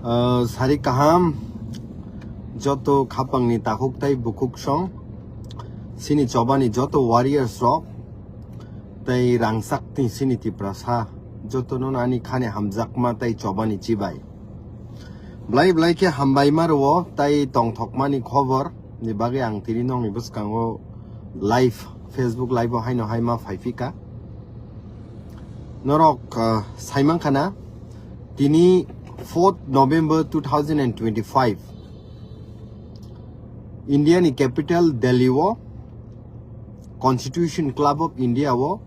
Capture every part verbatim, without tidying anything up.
Ah, sari kaham, joto khapangni takhuk tai bukhuk song, sini chobani joto warriors rok, tai rangchakni sini Tiprasa, jotono ani khani hamjakma tai chobani chibai. Blai blai khe hambaima rwo tai tongthokmani khobor ni bagwi ang tini nongni bwskango live, Facebook live o haino hai ma phaiphika. Norok, ah, saimankha na, tini fourth November two thousand and twenty-five, India ni capital Delhi o, Constitution Club of India o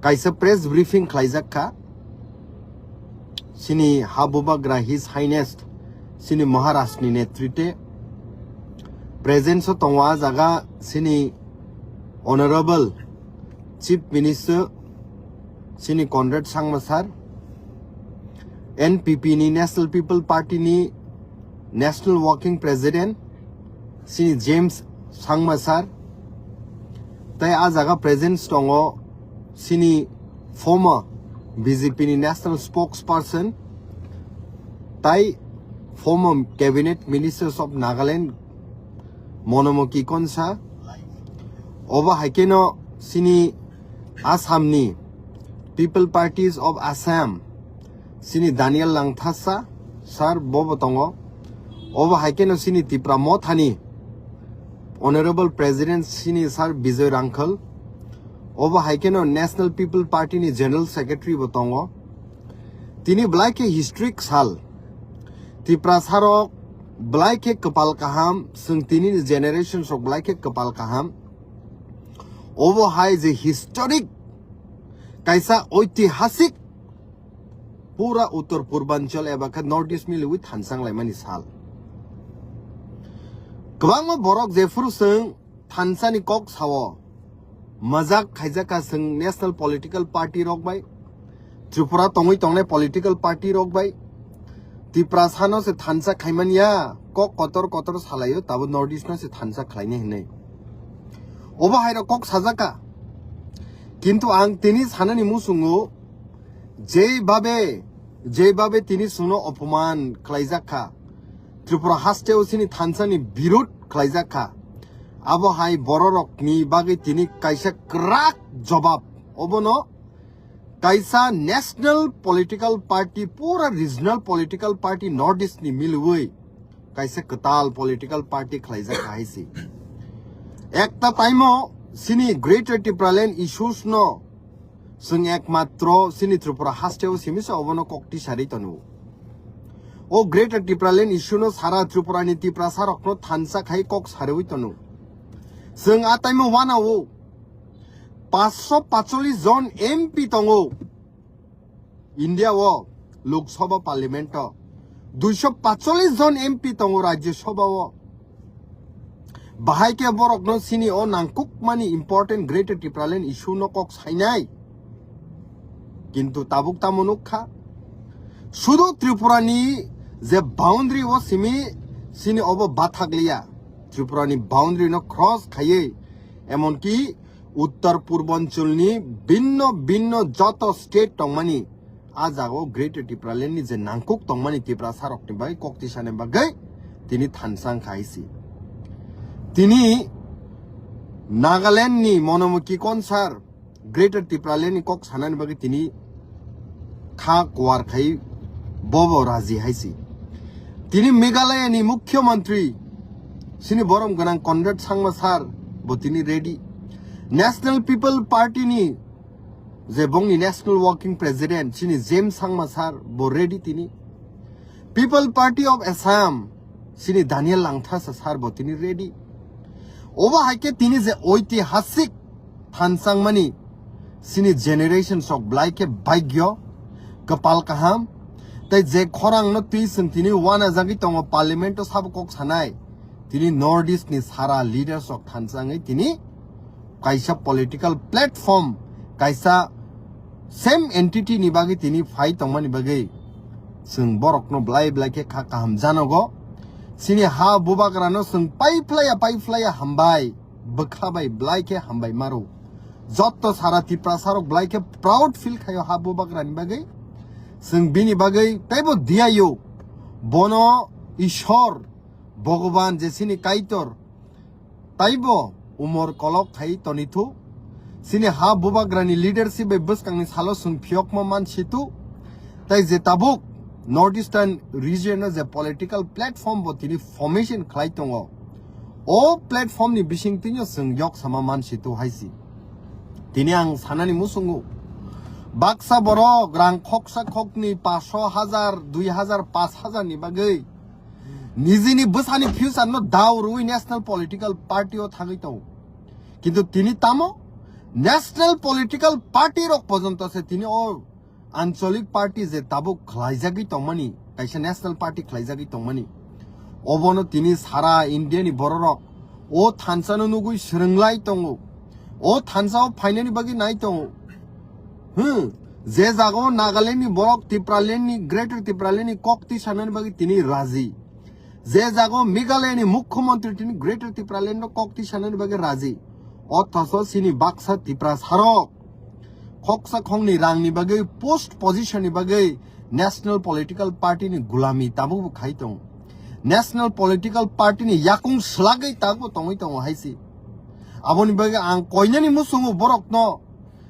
kaisa press briefing khlaijak kha. Sini ha bubagra His Highness sini Maharaj ni netrite presence o tongo a jaga sini Honorable Chief Minister sini Conrad Sangma sir, N P P ni, National People Party ni National Working President sini James Sangma sir, tai a jaga presence tongo sini former B J P ni National Spokesperson tai former Cabinet Ministers of Nagaland Monomoki Konsa, obo hai kheno sini Assam ni People Parties of Assam sini Daniel Langthasa sir bobo tongo. Obo hai kheno sini Tipra Mothani Honorable President sini Sir Bijoy Rangkhal. Obo hai kheno National People Party ni General Secretary bo tongo. Tini belai khe historic sal. Tiprasa rok belai khe kwpal kaham, chwng tini ni generation rok belai khe kwpal kaham. Obo hai je historic, kaisa oitihasik pura Uttar Purbanchal eba khe North East miliwi thansang laimani sal. Kwbangma borok jephuru chwng thansani kok sao, majak khaijak kha chwng national political party rok bai, Tripura tongwi tongnai political party rok bai. Tiprasa no se thansa khaimani ya, kok kotor kotor salaio, tabo North East no se thansa khlainai hinwi. Obo hai rok kok sajak kha. Kintu ang tini sanani musungo, jei babe, jei babe tini chwngno opoman khlaijak kha, Tripura hasteo chini thansani birud khlaijak kha, abo hai bororokni bagwi tini kaisa kwrak jobab. Obono kaisa national political party, pura regional political party North East ni milwi kaisa kwtal political party khlaijak kha hai si. Ekta time o chini Greater Tipraland issues no chwng ekmatro chini Tripura hasteo simi se obono kok tisari tonu. O Greater Tipraland issue no sara Tripura ni Tiprasa rokno thansa khai kok sariwi tonu. Chwng a time o wana o paanch sho pacholish jon M P tongo India o, Lok Sabha Parliament o. Dui sho pacholish jon M P tongo Rajya Sabha o. Bahai khe borokno sini o nangkukmani important Greater Tipraland issue no kok sainai. Kintu tabuk tamo nukha. Sudu Tripura ni je boundary o simi sini obo bathak liya. Tripura ni boundary no cross khaiwi, emonki Uttar Purbanchal ni binno binno joto state tongmani, a jaga o Greater Tipraland ni je nangkuk tongmani Tiprasa rok ni bagwi kok tisani bagwi tini thansang kha hai si. Tini Nagaland ni Monomoki Konsar Greater Tipraland ni kok sanani bagwi tini kha kuar khai bobo raji hai si. Tini Meghalaya ni Mukhyamantri sini borom gwnang Conrad Sangma sir bo tini ready. National People Party ni je bongni National Working President sini James Sangma sir bo ready tini. People Party of Assam sini Daniel Langthasa sir bo tini ready. Obo hai khe tini je oitihasik thansangmani sini generation sok belai khe bhagyo, kwpal kaham, tei je khorang no twi chwng tini wana jagwi tongo parliament o sabo kok sanai, tini North East ni sara leader sok thansangwi tini kaisa political platform, kaisa same entity ni bagwi tini phai tongmani bagwi chwng borokno belai belai khe kha kaham janogo. Chini ha bubagrano chwng pai phlaiya, pai phlaiya hambai, bwkha bai belai khe hambai maro. Jotto sara Tiprasa rok belai khe proud feel khaio ha bubagrani bagwi. Chwng bini bagwi teibo diyaio. Bono Ishor, Bhagwan je chini Kaitor, taibo umor kolok khai tonithu. Chini ha bubagrani leadership bai bwskangni salo chwng phiyokma mansitu. Tai je tabuk North Eastern region o je political platform bo tini formation khlai tongo, o platform ni bisingtwino chwng yok sama mansitu haisi. Tini ang sanani musungo, baksa borok rang khoksa khokni paso hajar, dui hajar, pash hajar ni bagwi nijini bwsani future no dao rwi national political party o thangwi tongo. Kintu tini tamo national political party rok pojonto se tini o ancholik party je tabuk khlaijagwi tongmani, kaisa national party khlaijagwi tongmani, obono tini sara India ni bororok o thansano nugwi swrwnglai tongo, o thansa o phainani bagwi nai tongo. Hmm, je jaga o Nagaland ni borok Tipraland ni, Greater Tipraland ni kok twi sanani bagwi tini raji. Je jaga o Meghalaya ni Mukhyamantri tini Greater Tipraland no kok twi sanani bagwi raji. Othocho chini baksa Tiprasa rok khoksa khongni rangni bagwi, post position ni bagwi national political party ni gulami tabukbo khai tongo. National political party ni yakung swlagwi tabukbo tongwi tongo haisi. Aboni bagwi ang koinani musungo borokno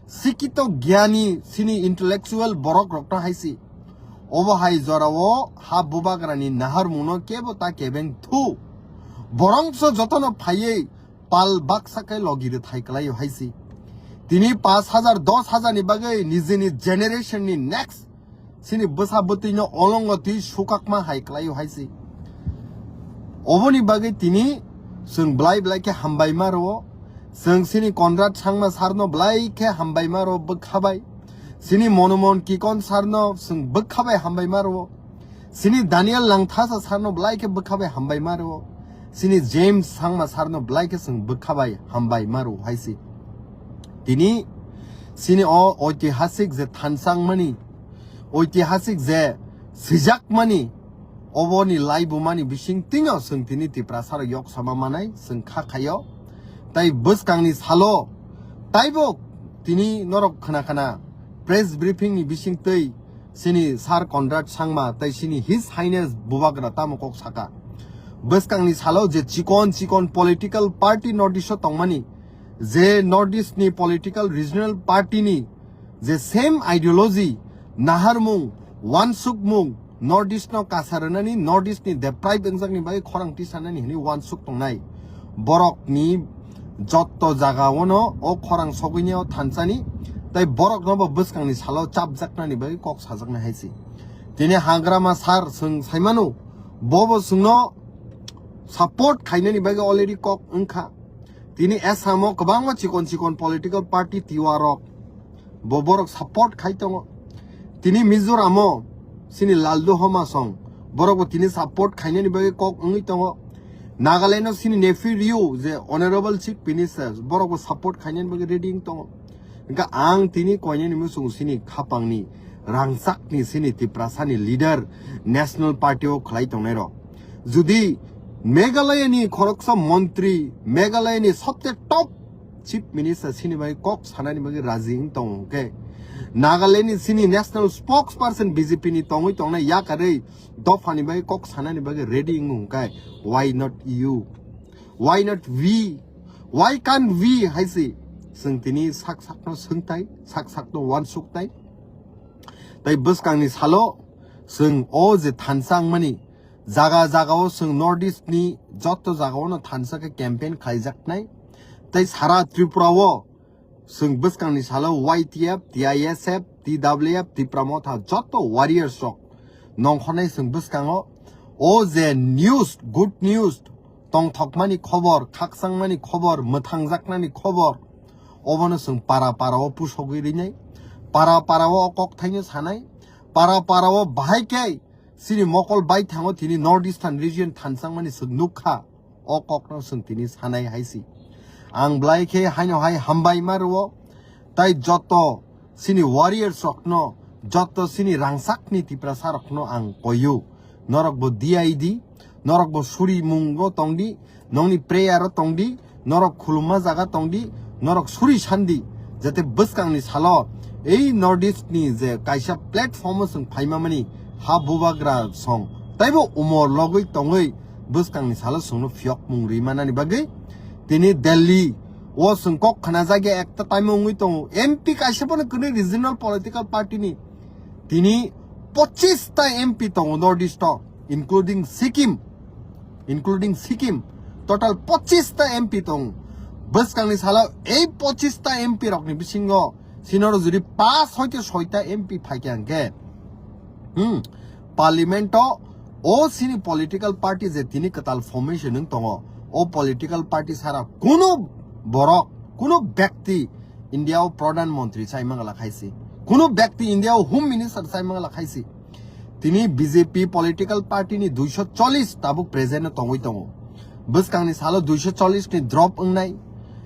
sikito gyani chini intellectual borok rokno haisi. Obo hai jorao ha bubagrani naharmungno kebo ta kebeng thu. Borongso jotono phaiwi pal baksa khe logi rwthai kwlaio haisi. Tini pash hajar, dos hajar ni bagwi nijini generation ni next chini bwsa bwtwino olongo twi sukakma hai kwlaio haisi. Oboni bagwi tini chwng belai belai khe hambai ma rwo. Chwng chini Conrad Sangma sir no belai khe hambai ma rwo bwkha bai. Chini Monomohan Kikon sir no chwng bwkha bai hambai ma rwo. Chini Daniel Langthasa sir no belai khe bwkha bai hambai ma rwo. Chini James Sangma sir no belai khe chwng bwkha bai hambai ma rwo haisi. Tini chini o oitihasik je thansang mani, oitihasik je swijak mani, oboni laibumani bising tino chwng tini Tiprasa rok yok sama manai chwng kha khaio. Tai bwskangni salo taibo tini norok khna khna press briefing ni bising twi chini Sir Conrad Sangma tai chini His Highness Bubagra tamo kok saka. Bwskangni salo je chikon chikon political party North East o tongmani, je North East ni political regional party ni je same ideology, naharmung, wansukmung, North East no kasa rwnani, North East ni deprive wngjakni bagwi khorang tisanani hwnwi wansuk tongnai. Borokni jotto jaga ono o khorang sogwini o thansani, tai borokno bo bwskangni salo chapjaknani bagwi kok sajaknai hai se. Tini Hagrama sir chwng saimano, bobo chwngno support khainani bagwi already kok wngkha. Tini Assam o kwbangma chikon chikon political party Tiwa rok bo borok support khai tongo. Tini Mizoram o chini Lalduhoma song borok bo tini support khainani bagwi kok wngwi tongo. Nagaland o chini Neiphiu Rio je Honorable Chief Minister borok bo support khainani bagwi ready wng tongo. Hingkhe ang tini koinani muchung chini khapangni rangchakni chini Tiprasani leader National Party o khlai tongnai rok. Judi Meghalaya ni khoroksa montri, Meghalaya ni sobse top Chief Minister chini bai kok sanani bagwi raji wng tongo hwnkhe, Nagaland ni chini national spokesperson B J P ni tongwi tongnai yakarwi dophani bagwi kok sanani bagwi ready wng hwnkhe, why not you? Why not we? Why can't we? Hai se chwng tini sak sakno swngtai, sak sakno wansuktai. Tai bwskangni salo chwng o je thansa wngmani, jaga jaga o chwng North East ni jotto jaga o no thansa khe campaign khaijaknai. Tai sara Tripura o chwng bwskangni salo Y T F, T I S F, T W F, Tipra Motha jotto warriors rok nongkhornai chwng bwskango. O je news, good news, tongthokmani khobor, khakchangmani khobor, mwthangjaknani khobor, obono chwng para para o pusogwi rinai, para para o kok thaino sanai, para para o bahai khe chini mokol bai thango tini North Eastern region thanchangmani chwng nukha. O kokno chwng tini sanai hai si. Ang belai khe haino hai hambai ma rwo, tai joto chini warriors rokno, joto chini rangchakni Tiprasa rokno ang koiyo. Norok bo D I D, norok bo suri mungo tongdi, nongni prayer o tongdi, norok khulumma jaga tongdi, norok suri sandi, jate bwskangni salo ei North East ni je kaisa platform o chwng phaima mani ha bubagra song Taibo umor logwi tongwi bwskangni salo chwngno phiyokmung rwi manani bagwi tini Delhi o chwng kok khna jagya ekta time wngwi tongo. M P kaisa bono kwrwi regional political party ni tini pochis ta M P tongo North East o, including Sikkim, including Sikkim, total pochis ta M P tongo. Bwskangni salo ei pochis ta M P rokni bisingo sinoro jodi pas hoite soita M P phaikha hwnkhe, hmm, parliament o o sini political party je tini kwtal formation wng tongo, o political party sara kuno borok, kuno byakti India o pradhan mantri sai mangala khaisi, kuno byakti India o home minister sai mangala khaisi. Tini B J P political party ni duiso chollish tabuk present o tongwi tongo. Bwskangni salo duiso chollish ni drop wngnai,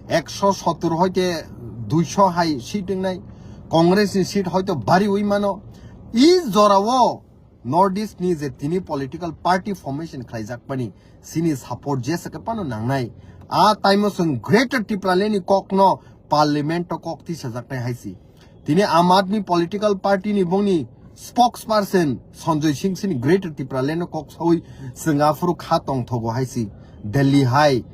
ekso sottor hoite duiso hai seat wngnai, Congress ni seat hoito bariwi mano. I jorao North East ni je tini political party formation khlaijakmani sini support jesa khe phano nangnai. A time o chwng Greater Tipraland ni kokno parliament o kok tisajaknai hai si. Tini Aam Aadmi political party ni bongni spokesperson Sanjay Singh sini Greater Tipraland o kok sawi chwng aphuru kha tongthogo hai si. Delhi hai,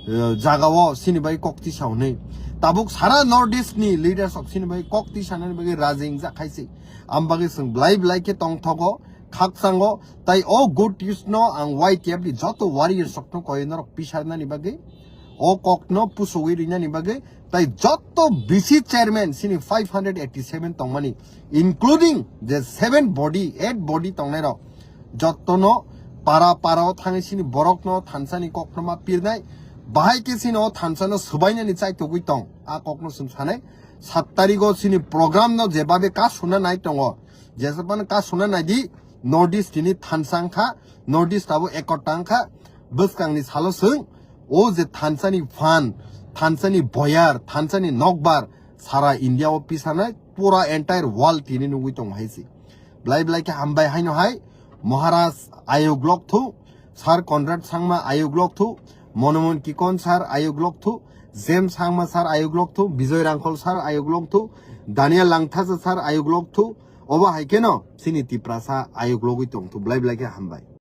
eh, jagao sini bai kok tisa hwnwi. Tabuk sara North East ni leaders rok sini bai kok tisanani bagwi raji wngjak hai si. Am bagwi chwng blai blai khe tongthogo, khakchango, tai o good news no ang Y T F ni joto warriors rokno koi norok pisarnani bagwi, o kokno pusogwi rinani bagwi, tai joto B C chairman sini five hundred eighty seven tongmani, including je seven body, eight body tongnai rok, jotono para para o thangwi sini borokno thansa ni kokno ma pirnai, bahai khe sini o thansa no swbainani chaitogwi tong, a kokno chwng sanai. Sat tarigo sini program no jebabe ka suna nai tongo, Jesapano ka suna naidi, North East ni thansa wngkha, North East abo ekota wngkha, bwskangni salo chwng o je thansani phan, thansani boyar, thansani nokbar, sara India o pisanai, pura entire world tini nugwi tongo hai si. Blai blai khe hambai haino hai, Maharaj ayuk lok thu, Sir Conrad Sangma ayuk lok thu, Monomohan Kikon Sir ayuk lok thu, James Sangma Sir ayuk lok thu, Bijoy Rangkhol Sir ayuk lok thu, Daniel Langthasa Sir ayuk lok thu, obo hai kheno chini Tiprasa ayuk logwi tong thu, blai blai khe hambai.